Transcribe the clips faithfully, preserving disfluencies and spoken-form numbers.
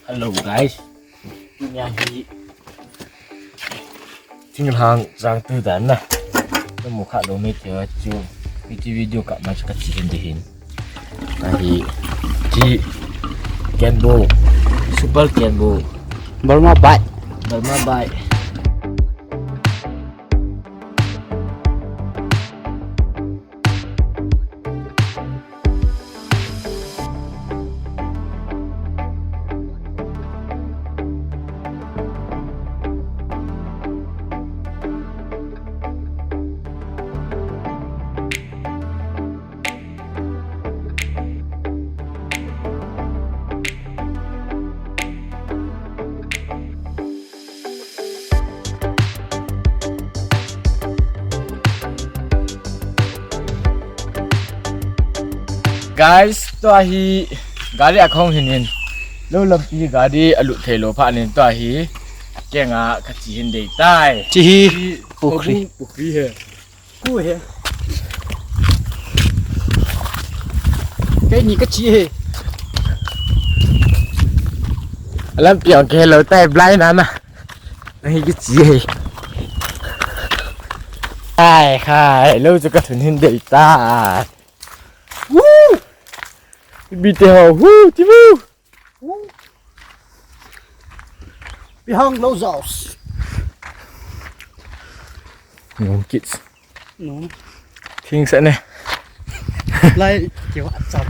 Hello guys. Tunia hi thinglhang chang tu dan na. Namu kha lo me tia chu. Hiti video kap ma chu kache hin de hin. Ahi. Chi. Kenbo. Super Kenbo. Burma Bite. Burma Bite. Guys, tua hi gari a kahung hin in. Lou lampi gari alut thei lou phat in tua hi kenga kache hin dei tai. Chi hi pukri. Pukri he. Ku he. Keini kache he. Alampi ang ke lou tai blind na na. Nahi kiche he. Ai, khai, lou chu kathun hin dei tai. Woo! Bite ho, woo, ti woo. Woo! Bihang lou jaus. Nom kit. Nom. Thing sa ne. Lai, kiwa cham.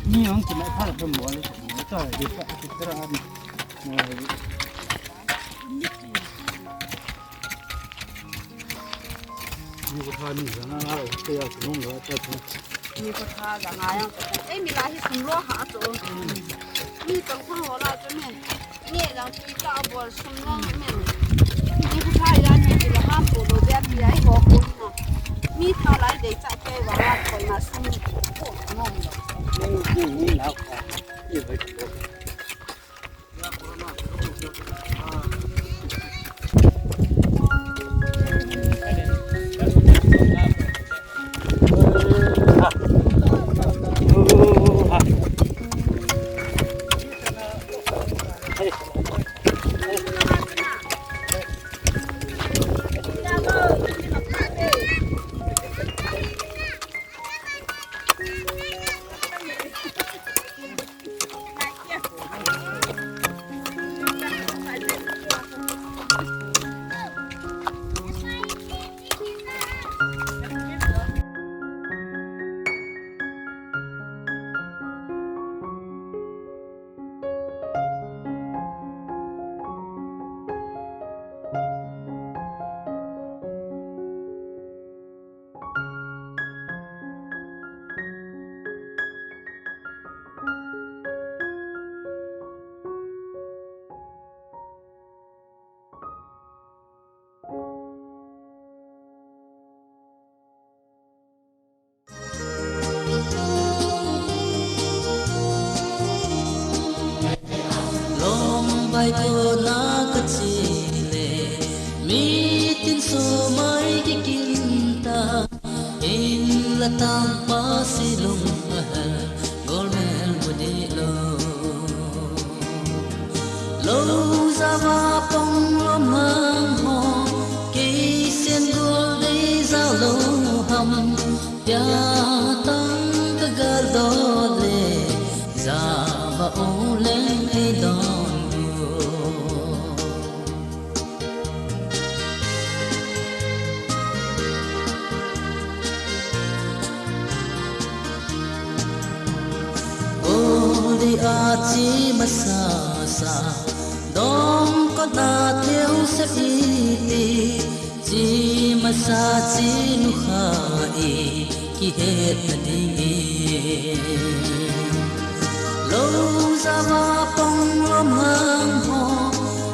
Ni ang kina pha pha mo le, mo ta de sa ki tra ni. Ni ko tha ni sa na la, te ya ko nong la ta ko. Ni ko tha ga nga yang. Ei, mi la hi sum lo ha to. Mi tong khang ho la to me. Ni jang pi ka bol sum jang men. Ni bu tha ya ni ti la ha ko lo dia pi ai ho ko na. Mi tha lai dei cha ke wa ha ko na sum ko no lo. Ni ni ni la ko. Ni ba ko. Lom bai ko na ka chi le, mi tin so mai ki kin ta, in la tang pa si lung a hel, gol mel mu di lo. Lo za va pong lo mang ho, kei sen gol dei za lo ham, pia tang ka gal do le, za va o leng ei don. Achi masa sa dong ko ta teu sa iti, chi masa chi nu kha i ki het na ding i. Lo za va pong rom hang ho,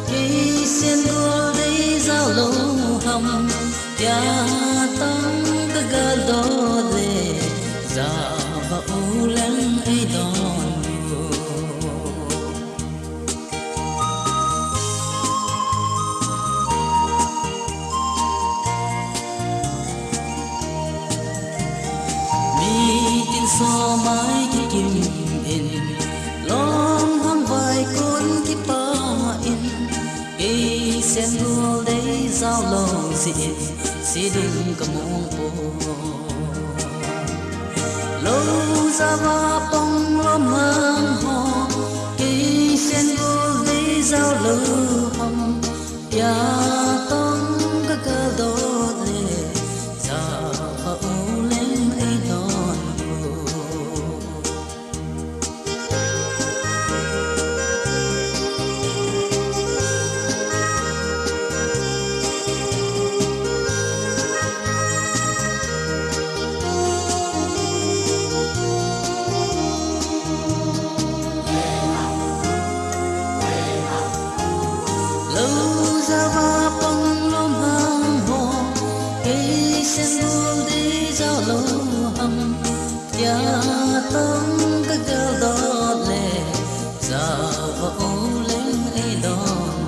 kei sen gol dei za lo ham. Tia tong ka gal dot le, za va u leng ei don u. Mi tin so mai ki kim in, long hang vai kun ki pa in. Kei sen gol dei zau lo si in, si dum ka mong po. Lo za va pong rom hang ho, kei sen gol dei zau lo ham. Tia tong ka ka dot le, za va u leng ei don po. Lo za va pang lom hang ho, kei sen gol dei za lo ham. Tia tong ka gal dot le, za va u leng ei don.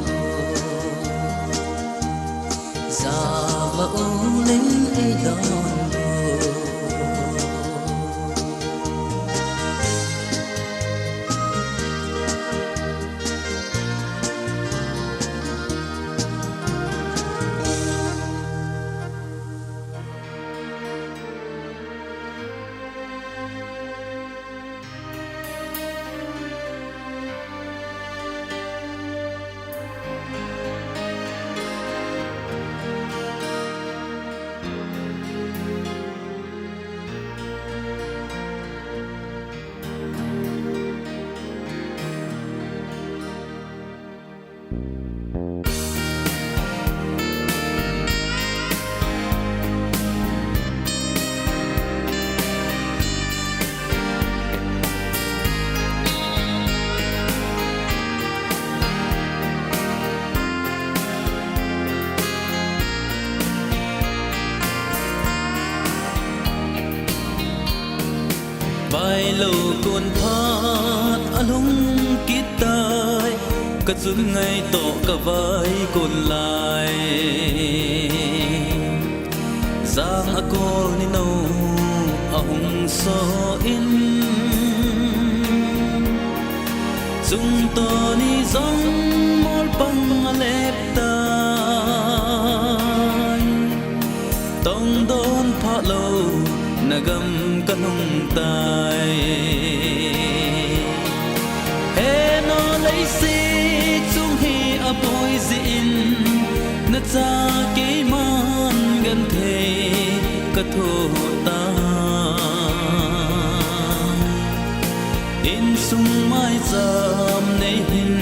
Za va u leng ei don. Vai lo kon phat alhung kit tai, ka chun ngai toh ka vai kon lai. Sang a kol ni no ahung so in, chung to ni zong mol pang a lep tai. Tong don pha lo na gam ka nung tai. He no lei si chung hi a poi zi in, na cha kei man gan thei ka tho ta. Insung mai cham nei hin,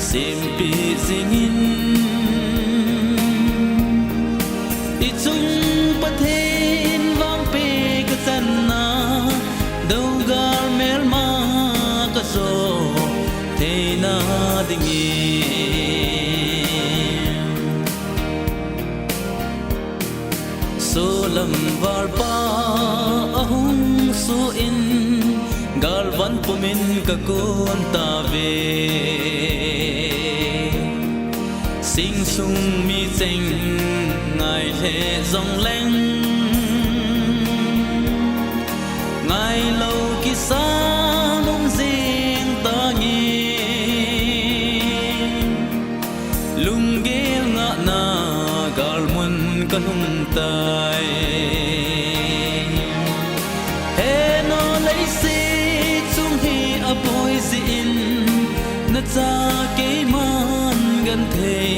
simpi zingin, i chung Pathen vangpi ka channa, dogal melma ka zo theina dingin. Solam valpa ahung su in, galvan pumin ka kun ta ve. Sing sung mi cheng ngai le zong leng, ngai lo kisan um zing ta nge. Lunggel ngahna galmun ka lhung tai. He no lei si chung hi a poi zi in, na cha kei man gan thei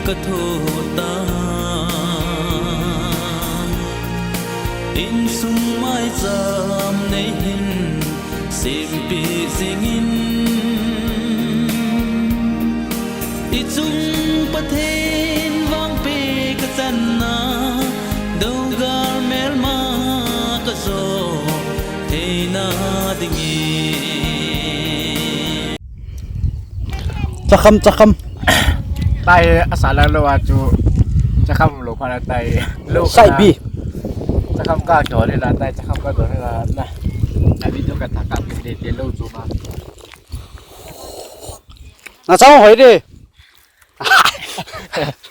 ka tho ta. Insung mai cham nei hin, Simpi jingin, i chung Pathen vangpeh ka channa, dogal melma ka jo theina dingin. Chakham, chakham. Tai, asa la lou a chu. Chakham lou pha na tai. Lou sai pha na. Bi. Chakham ka jo le la tai, chakham ka jo le la na. A video ka ta ka le le lou chu ma. Na chang hoi de.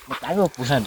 Ma tai mo pu san.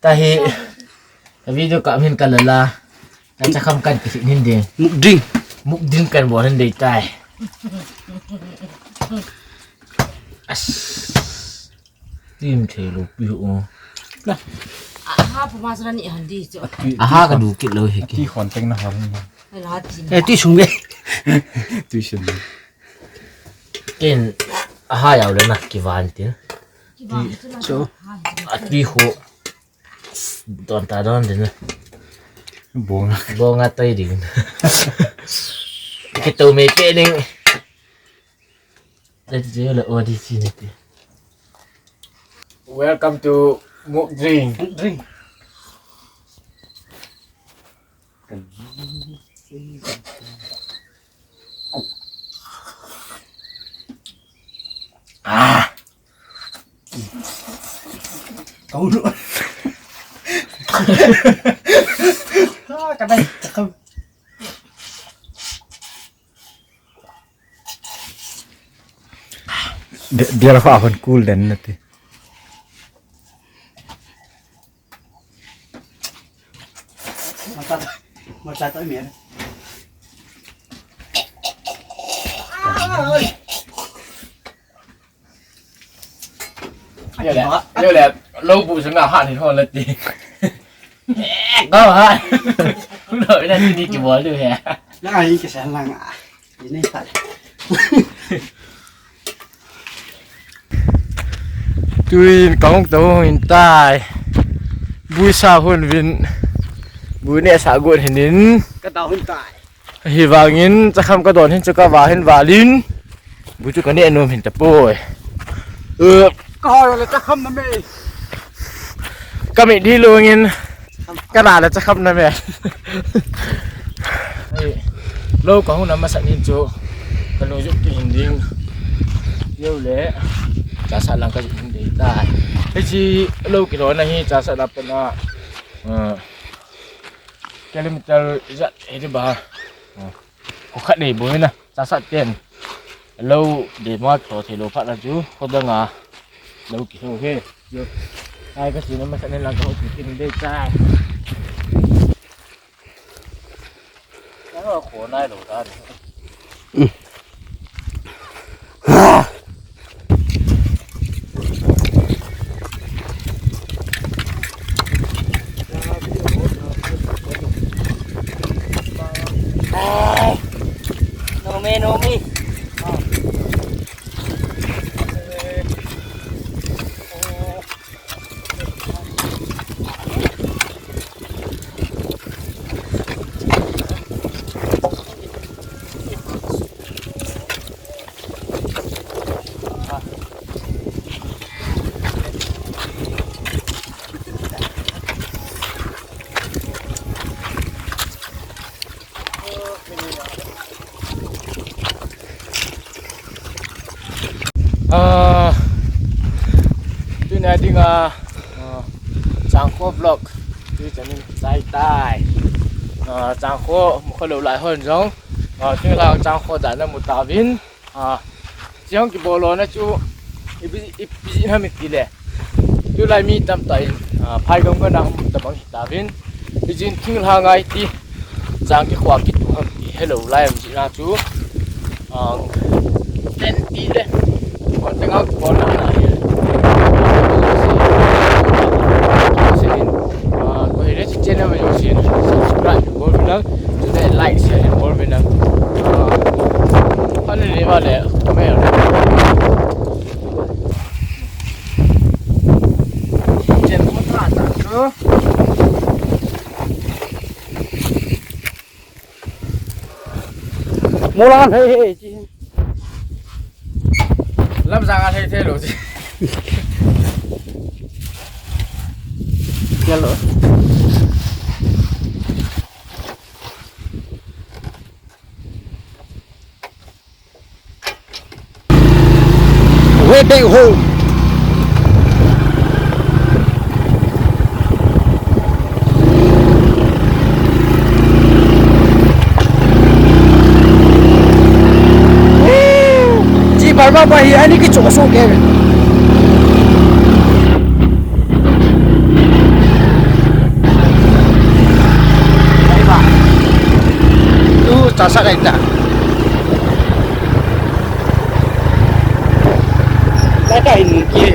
Tahi, video ka min ka lala. Ta chakham kan ki hin ding. Mukding. Mukding kan bol hin dei tai. As. Tim thei lou pi u. Aha, puma sura ni handi chu. Aha, ka du kit lou hi ki. Ti khon teng na ha. Ai la ti. Eh, ti sung be. Ti sung. Ken aha yau le na ki van ti. Ki van chu na. Chu. Ati ho. Don ta don din. Bonga. Bonga tai din. Ki to me pe ding. Let's do a audition. Welcome to Mukding. Mukding. Ah. Kau dulu. Ah, kadai cakap. Dia, dia lah apa cool dan nanti. Mantap. Ai. Yo le, yo le, lou bu sanga hat hi ho la ti. Go ha. Lou na ti ni ki bol du he. Na ai ki sa lang a. Ni ni sa. Tuin kahung to hung in tai. Bui sa hun vin. Bui ne sa got hinin. Ka ta hun tai. Hivangin chakham ka don hin chu ka va hin valin. Bui chu ka ne nom hin tapoi. Eh. Ka hoi le chakham na me. Ka mi di lungin. Ka la le chakham na me. Hei, lou ka hung na masa nin chu. Ka lung juk ti hin ding. Yo le. Cha sa lang ka juk hin dei tai. Hei chi lou ki lo na hi cha sa na pa na. Ah. Kilometer ijat hi di ba. Ah. Kho khat nei bou na, cha sa ten. Lou de ma tho thei lou phat na chu, kho dang a. Lou ki ho he. Yo. Ai ka sin ma sa ne lang ka ho ki tin de cha. Ka ho kho nai lou ta. Ai. No me, no me. Ah, tuni a ding a, ah, Changkho vlog, tuni chan in chai tai. Ah, Changkho, mu kho lou lai hon jong. Ah, tuni lang Changkho dan na mu ta vin. Ah, chiang ki bolo na chu ipi, ipi ham iti le. Tulai mi tamtah in, ah, phai gam gam na hum tabang hita vin. Ijin thing la ngai ti. Chang ki khwa ki tu ham ti hello lai am ji na chu. Ah, ten ti le. Kon te ngau ki bol na na hi. Ah, ko hi le channel ma yo sin subscribe ko na. Today like share and more vin. Ah, ano ni ba le. Kami. Chen mo ta ta. Mo la hei hei chi. Lam sang a hei thei lou chi. Yellow. Way back home. Woo! Chi Burma pa hi ani ki chok so ke. Tu cha sa kai ta. Lai ta hin ki.